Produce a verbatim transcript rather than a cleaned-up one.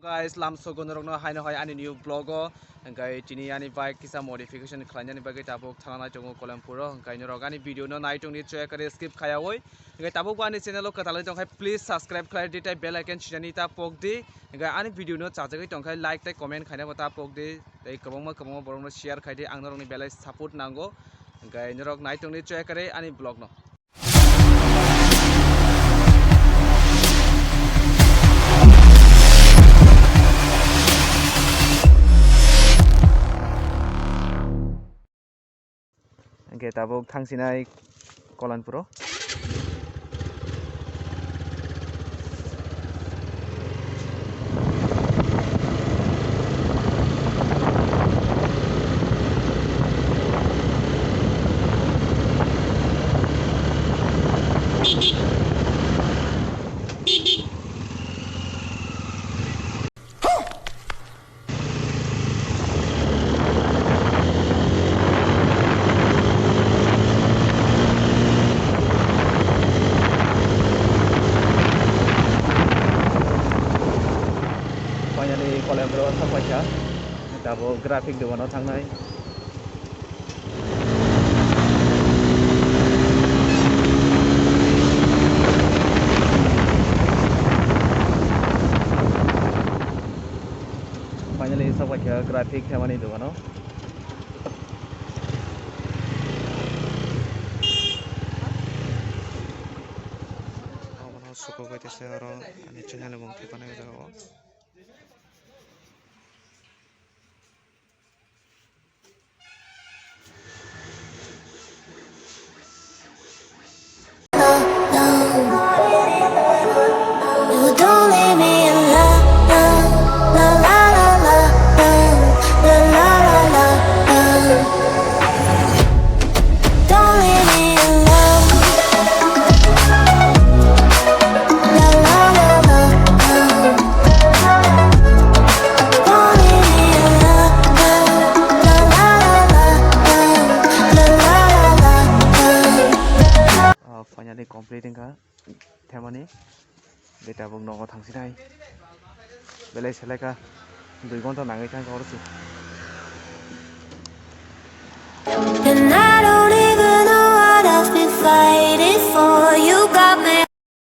Guys, lamsogo norokno haino hai ani new vlog o, hwnkhe tini ani bike kisa modification khlainani bagwi tabuk thana nai tongo Kolempur o, hwnkhe norok ani video no nai tongdi chaya kare skip khayawi, hwnkhe tabuk bo ani channel o kwtalwi tongkhe please subscribe khlai di tei bell icon sinani ta pok di, hwnkhe ani video no chajagwi tongkhe like tei comment khaina bo ta pok di, tei kwbangma kwbangma borok no share khai di, ang norokni belai support nango, hwnkhe norok nai tongdi chaya kare ani vlog no. Hwnkhe tabuk thangsinai Kolanpuro. Finally, Kolembro sokpaikha. Tabuk graphic dogano thangnai. Finally, sokpaikha graphic themani dogano. Obono sukogwi tesa oro ani channel ni mung thepana o jaga o. Ah, finally complete wngkha themani. Beta buk nogo thangsinai. Belai seleka dui ghonta nangwi thangkha oro se. And I don't even know what I've been fighting.